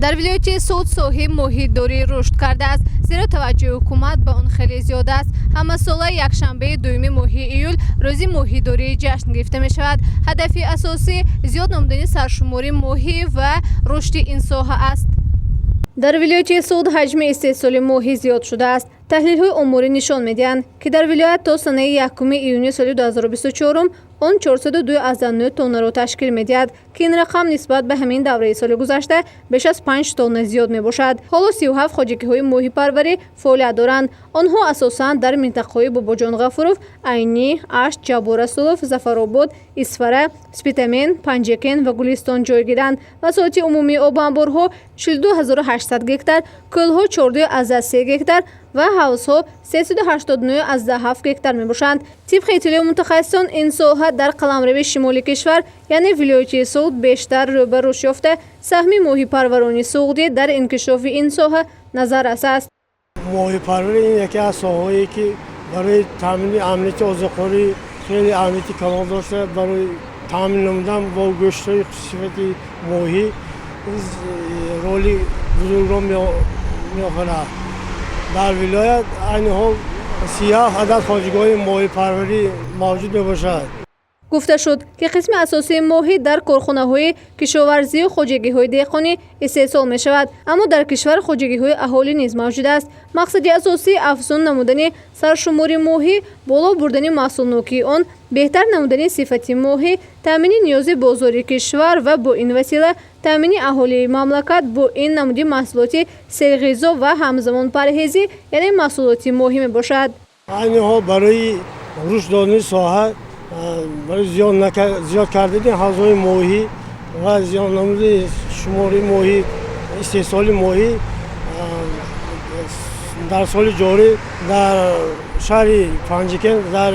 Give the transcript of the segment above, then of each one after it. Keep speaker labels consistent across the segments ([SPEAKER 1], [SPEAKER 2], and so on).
[SPEAKER 1] Дар вилояти Суғд соҳаи моҳидорӣ рушд кардааст, зеро таваҷҷӯҳи ҳукумат ба он хеле зиёд аст. Ҳамасола якшанбеи дуюми моҳи июл рӯзи моҳидорӣ ҷашн гирифта мешавад. Ҳадафи асосӣ зиёд намудани саршумори моҳӣ ва рушди ин соҳа аст. Дар вилояти Суғд ҳаҷми истеҳсоли моҳӣ зиёд шудааст. Таҳлилҳои оморӣ нишон медиҳанд, ки дар вилоят то санаи 1 июни соли 2024 он 402,9 тоннаро ташкил медиҳад, ки ин рақам нисбат ба ҳамин давраи соли гузашта беш аз 5 тонна зиёд мебошад. Ҳоло 37 хоҷагиҳои моҳипарварӣ фаъолият доранд. Онҳо асосан дар минтақаҳои Бобоҷон Ғафуров, Айнӣ, Ашт, Ҷаббор Расулов, Зафаробод, Исфара, Спитамен, Панҷакент ва Гулистон ҷойгиранд. Масоҳати умумии обанборҳо 42 800 гектар, кӯлҳо 14,3 гектар ва ҳавзҳо 389,7 гектар мебошанд. Тибқи иттилои мутахассисон, ин соҳа дар қаламрави шимоли кишвар, яъне вилояти Суғд, бештар рӯ ба рушд ёфта, саҳми моҳипарварони суғдӣ дар инкишофи ин соҳа назаррас аст.
[SPEAKER 2] Моҳипарварӣ ин яке аз соҳаҳое, ки барои таъмини амнияти озуқаворӣ хеле аҳамияти калон дошта, барои таъмин намудан бо гӯштҳои хусусияти моҳӣ роли бузургро меофарад. Дар вилоят айни ҳол 37 адад хоҷагиҳои моҳипарварӣ мавҷуд мебошад.
[SPEAKER 1] Гуфта шуд, ки қисми асосии моҳӣ дар корхонаҳои кишоварзию хоҷагиҳои деҳқонӣ истеҳсол мешавад, аммо дар кишвар хоҷагиҳои аҳолӣ низ мавҷуд аст. Мақсади асосӣ афзун намудани саршумори моҳӣ, боло бурдани маҳсулнокии он, беҳтар намудани сифати моҳӣ, таъмини ниёзи бозори кишвар ва бо ин васила таъмини аҳолии мамлакат бо ин намуди маҳсулоти серғизо ва ҳамзамон парҳезӣ, яъне маҳсулоти моҳӣ мебошад.
[SPEAKER 2] Айни ҳол барои рушд додани соҳа, барои зиёд кардани ҳавзҳои моҳӣ ва зиёд намудани шумори моҳӣ, истеҳсоли моҳӣ, дар соли ҷорӣ дар шаҳри Панҷакент, дар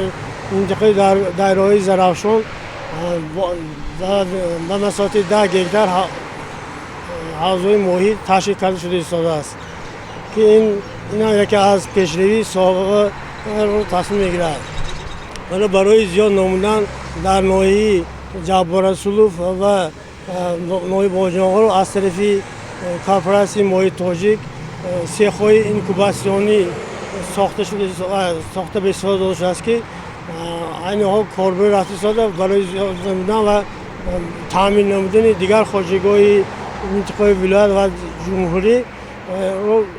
[SPEAKER 2] минтақаи дарёи Зарафшон ба масоҳати 10 гектар ҳавзҳои моҳӣ ташкил карда шуда истодааст, ки инам яке аз пешравии соҳаро тасмим мегирад. Вале барои зиёд намудан дар ноҳияи Ҷаббор Расулов ва ноҳияи Бобоҷон Ғафуров аз тарафи корпоратсияи моҳии тоҷик сехҳои инкубатсионӣ сохта ба истифода дода шудааст, ки айни ҳол корбурӣ рафта истода, барои зиёд намудан ва таъмин намудани дигар хоҷагиҳои минтақаи вилоят ва ҷумҳурӣ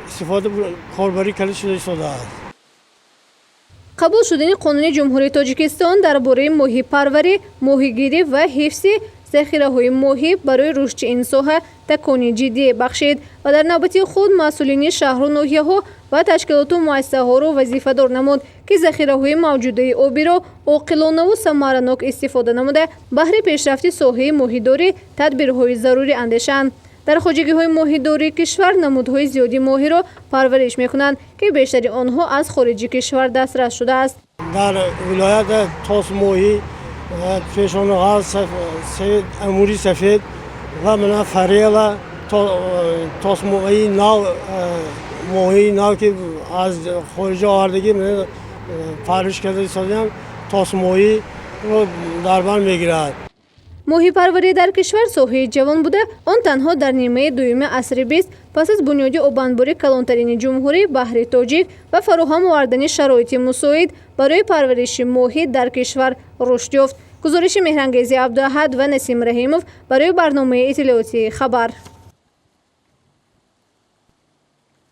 [SPEAKER 2] истифода корбарӣ карда шуда истодааст.
[SPEAKER 1] Қабул шудани Қонуни Ҷумҳурии Тоҷикистон дар бораи моҳипарварӣ, моҳигирӣ ва ҳифзи захираҳои моҳӣ барои рушди ин соҳа такони ҷиддие бахшид ва дар навбати худ масъулини шаҳру ноҳияҳо ва ташкилоту муассисаҳоро вазифадор намуд, ки захираҳои мавҷудаи обиро оқилонаву самаранок истифода намуда, баҳри пешрафти соҳаи моҳидорӣ тадбирҳои зарурӣ андешанд. Дар хоҷагиҳои моҳидории кишвар намудҳои зиёди моҳиро парвариш мекунанд, ки бештари онҳо аз хориҷи кишвар дастрас шудааст.
[SPEAKER 2] Дар вилоят тосмоҳӣ, пешонағаз, амури сафед ва мана форела, тосмоҳии нав, моҳии нав, ки аз хориҷа овардагӣ парвариш карда истодаам, тосмоҳиро дар бар мегирад.
[SPEAKER 1] Моҳипарварӣ дар кишвар соҳаи ҷавон буда, он танҳо дар нимаи дуюми асри бист, пас аз бунёди обанбори калонтарини ҷумҳурӣ, Баҳри Тоҷик, ва фароҳам овардани шароити мусоид барои парвариши моҳӣ дар кишвар рушд ёфт. Гузориши Меҳрангези Абдуаҳад ва Насим Раҳимов барои барномаи иттилоотии «Хабар».